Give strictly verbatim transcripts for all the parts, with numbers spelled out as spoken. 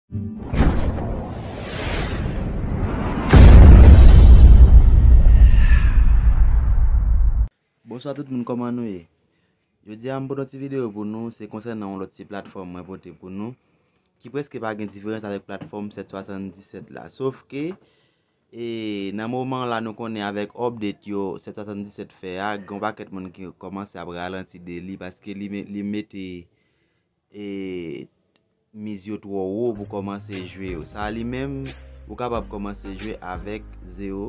Bonswa tout moun, kòman nou ye? Jodi a, m pote yon ti videyo pou nou, se konsènan yon lòt ti platfòm mwen pote pou nou, ki prèske pa gen diferans avèk platfòm sèt swasanndisèt la. Sof ke, e, nan moman la, nou konnen avèk update yo sèt swasanndisèt fè a, gen yon pakèt moun ki kòmanse ap ralanti de li, paske li, me- li mete e, miz yo twò wo pou kòmanse jwe yo. Sa a li menm, ou kapab kòmanse jwe avèk zewo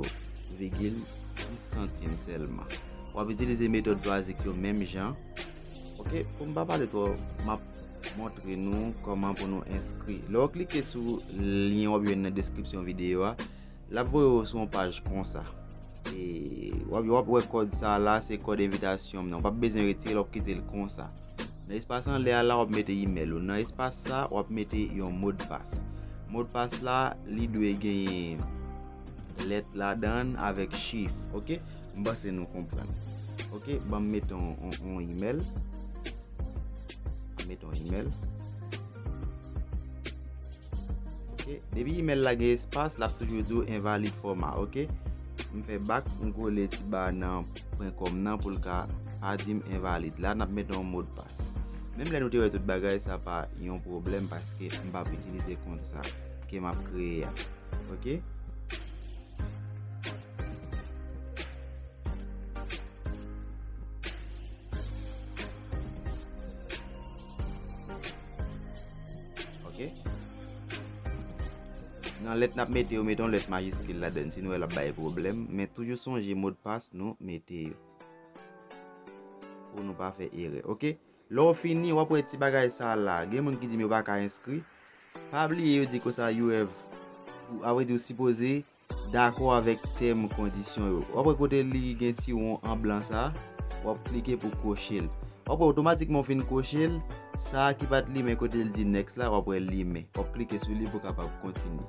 vigil dis santim sèlman. W ap itilize metòd twa X yo menm jan. Ok, pou m pa pale twò, m ap montre nou kòman pou nou enskri. Lè w klike sou lyen w ap jwenn nan deskripsyon videyo a, l ap voye w sou yon paj konsa. E, w ap, w ap wè kòd sa a la, se kòd envitasyon m nan. W p ap bezwen retire l, w ap kite l konsa. Nan espas anlè a la, w ap mete imèl ou. Nan espas sa, w ap mete yon modpas. Modpas la, li dwe genyen lèt ladan l avèk chif, ok? M panse nou konprann. Ok, ban m mete yon, yon, yon imèl. Mete yon imèl. Ok, depi imèl la gen espas, l ap toujou di w envalid fòma, ok? M fè bak, m kole ti ba nan pwen kòm nan pou l ka pa di m envalid. La, n ap mete yon modpas. Menm lè nou te wè tout bagay, sa pa yon pwoblèm paske m p ap itilize kont sa ke m ap kreye a. Ok? Ok. Nan lèt n ap mete yo, mete yon lèt majiskil ladan l, sinon l ap bay pwoblèm. Men toujou sonje modpas nou mete yo. Pou nou pa fè erè, ok? Lè w fini, w ap wè ti bagay sa a la. Gen moun ki di m yo pa ka enskri. Pa bliye yo di konsa you have, a vre di, ou sipoze dakò avèk tèm kondisyon yo. W ap wè kote li gen ti won an blan sa, w ap klike pou koche l. W ap wè otomatikman w fin koche l, sa ki pa t limen kote l di next la, w ap wè l limen. W ap klike sou li pou w kapab kontinye.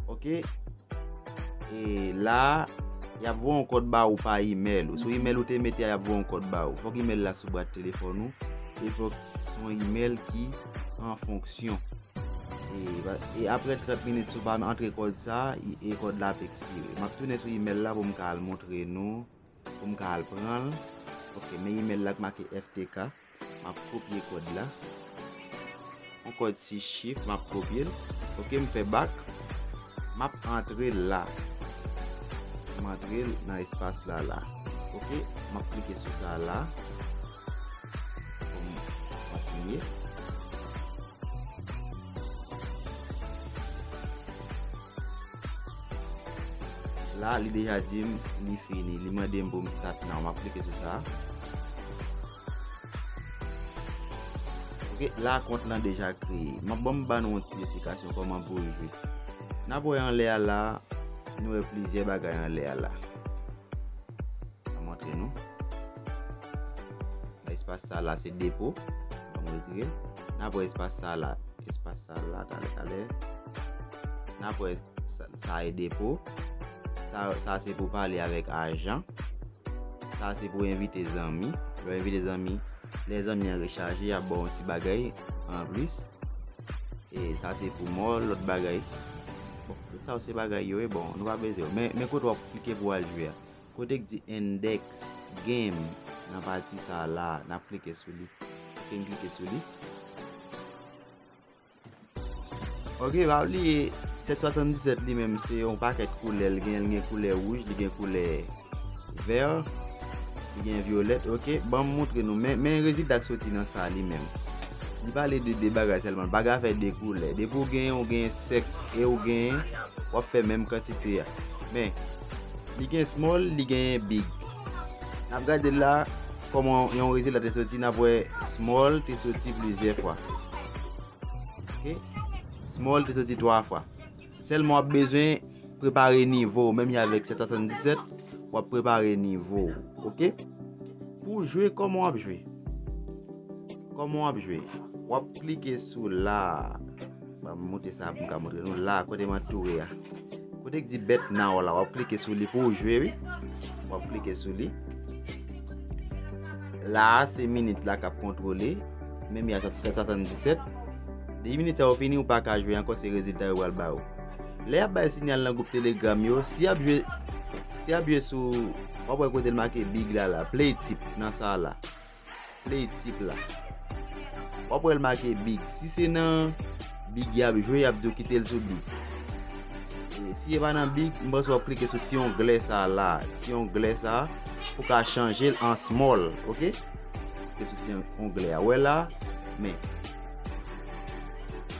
Ok. E la, y ap voye yon kòd ba ou pa imèl ou. Sou imèl ou te mete a, y ap voye yon kòd ba ou. Fòk imèl la sou bwat telefòn ou. E fòk se yon imèl ki an fonksyon. E, e apre trant minit, si w pa antre kòd sa, e, e kòd la ap ekspire. M ap tounen sou imèl la pou m ka al montre nou, pou m ka al pran l. Ok, men imèl la k make F T K. M ap kopye kòd la. Yon kòd sis chif, m ap kopye l. Ok, m fè bak. M ap antre l la. M antre l nan espas la la. Ok, m ap klike sou sa la. Pou m kontinye. La, li deja di m li fini. Li mande m pou m start now. M ap klike sou sa. Ok, la kont lan deja kreye. M ap ban m ban nou yon ti esplikasyon kòman pou w jwe. N ap wè anlè a la, nou wè plizyè bagay anlè a la. M ap montre nou. Nan espas sa la, se depo. Ban m retire l. N ap wè espas sa la. Espas sa la, talè, talè. N ap wè sa, sa e depo. Sa, sa se pou pale avèk ajan. Sa se pou envite zanmi. Lè w envite zanmi, lè zanmi an rechaje, y ap ba w yon ti bagay anplis. E sa se pou mò, lòt bagay. Bon, tout sa yo se bagay yo ye, bon, nou pa bezwen yo. Men, men kote w ap klike pou w al jwe a. Kote k di Index Game nan pati sa la, n ap klike sou li. Ok, n klike sou li. Ok, pa bliye, sèt swasanndisèt li menm se yon pakèt koulè l gen, li gen koulè wouj, li gen koulè vè, li gen vyolèt, ok, ban m montre nou, men, men rezilta k soti nan sa li menm. Li pale de de bagay sèlman, l pa gen afè de koulè. Depi w gen, w gen sèk, e w gen, w ap fè menm kantite a. Men, li gen small, li gen big. N ap gade la, kòman yon rezilta te soti, n ap wè small te soti plizyè fwa. Ok? Small te soti twa fwa. Sèlman w ap bezwen prepare nivo w, menm jan avèk sèt swasanndisèt, w ap prepare nivo w. Ok? Pou w jwe, kòman w ap jwe? Kòman w ap jwe? W ap klike sou la. Ban m monte sa pou m ka montre nou. La, kote m antoure a. Kote k di bet now la, w ap klike sou li pou w jwe, wi. W ap klike sou li. La a se minit la k ap kontwole. Menm ya se sèt swasanndiset. Depi minit sa yo fini, ou pa ka jwe ankò, se rezilta yo pral ba ou. Lè y ap bay siyal nan gwoup Telegram yo, si y ap jwe, si y ap jwe sou, w ap wè kote l make big la la, play tip nan sa la. Play tip la. W ap wè l make big. Si se nan big y ap jwe, y ap di w kite l sou big. E si e pa nan big, m panse w ap klike sou ti onglè sa la. Ti onglè sa pou ka chanje l an small, oke? Klike sou ti onglè a. Wè la, men.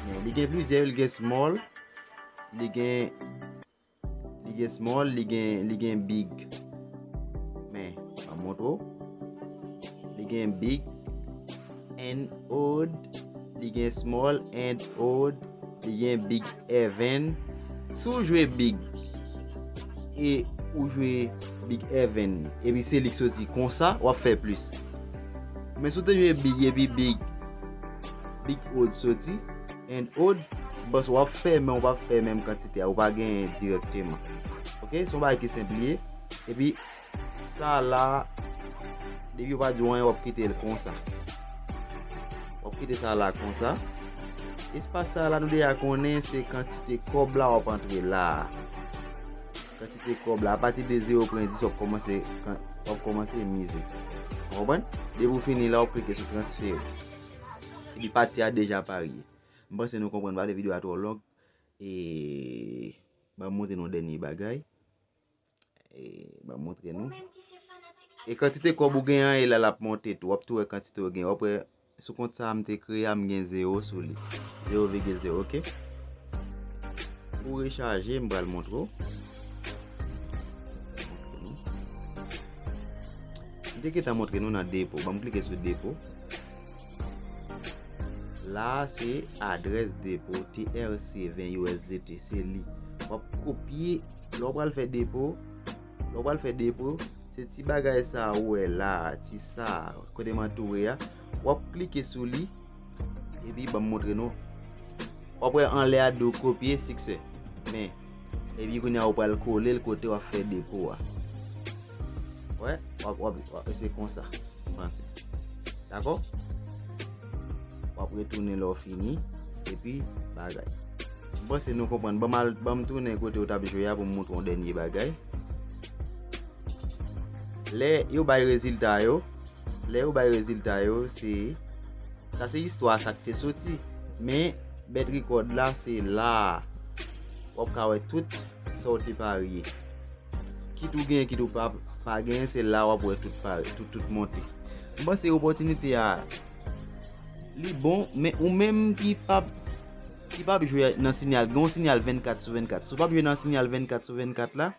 Men, li gen plizyè, li gen small, li gen, li gen small, li gen, li gen big. Men, m ap montre w. Li gen big and odd, li gen small and odd, li gen big even. Si w jwe big e ou jwe big even, epi se li k soti konsa, w ap fè plis. Men si w te jwe big epi big, big odd soti, and odd, bòs w ap fè, men w p ap fè menm kantite a, ou pa genyen dirèkteman. Oke, se yon bagay ki senp li ye. Epi, sa la, depi yo pa di w anyen, w ap kite l konsa. W ap kite sa la konsa. Espas sa la, nou deja konnen se kantite kòb la w ap antre la a. Kantite kòb la, apati de zewo pwen dis, w ap kòmanse, w ap kòmanse mize. Ou konprann? Depi w fini la, w ap klike sou transfere. Epi pati a deja parye. M panse nou konprann, pa vle videyo a twò long. E, ban m montre nou dènye bagay. E, ban m montre nou. E kantite kòb ou gen an, e la l ap monte tou. W ap tou wè kantite ou gen. W ap wè, sou kont sa a m te kreye a, m gen zewo sou li. Zewo vigil zewo, oke? Pou rechaje, m pral montre w. M te gentan montre nou nan depo. Ban m klike sou depo. La a se adrès depo T R C ven U S D T, se li. W ap kopye, lè w pral fè depo, lè w pral fè depo, se ti bagay sa a ou wè la a, ti sa a, kote m antoure a, w ap klike sou li, epi ban m montre nou. W ap wè anlè a di w kopye siksè. Men, epi kounye a ou pral kole l kote w ap fè depo a. Wè, w ap, w ap, w ap, se konsa, m panse. Dakò? W ap retounen lè w fini, epi bagay. M panse nou konprann. Ban m al, ban m tounen kote w t ap jwe a pou m montre w yon dènye bagay. Lè yo bay rezilta yo, lè yo bay rezilta yo, se, sa se istwa sa k te soti. Men, bèt rekòd la, se la a. W ap ka wè tout sa w te parye. Kit ou genyen, kit ou pa, pa genyen, se la w ap wè tout pare, tout, tout monte. M panse opòtinite a, li bon, men ou menm ki p ap, ki p ap jwe nan siyal, gen yon siyal vennkat sou vennkat. Si w p ap jwe nan siyal vennkat sou vennkat la,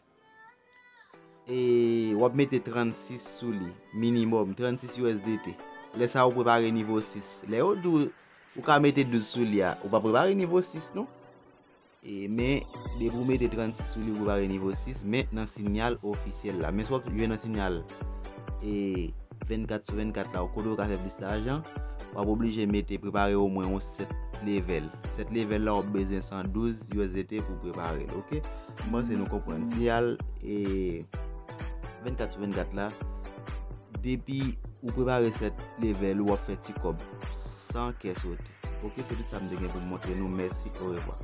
e w ap mete trannsis sou li, minimòm, trannsis U S D T. Lè sa a, ou prepare nivo sis. Lè yo di w, ou ka mete douz sou li a, ou pa prepare nivo sis, non. E, men, depi w mete trannsis sou li, ou prepare nivo sis, men nan siyal ofisyèl la. Men si w ap jwe nan siyal, e, vennkat sou vennkat la, ou kote w ka fè plis lajan, w ap oblije mete, prepare omwen yon sèt level. Sèt level la, w ap bezwen san douz U S D T pou prepare l, oke? M panse nou konprann. Siyal, e, vennkat sou vennkat la, depi ou prepare sèt level, w ap fè ti kòb san kè sote. Oke, se tout sa m te gen pou m montre nou. Mèsi, orevwa.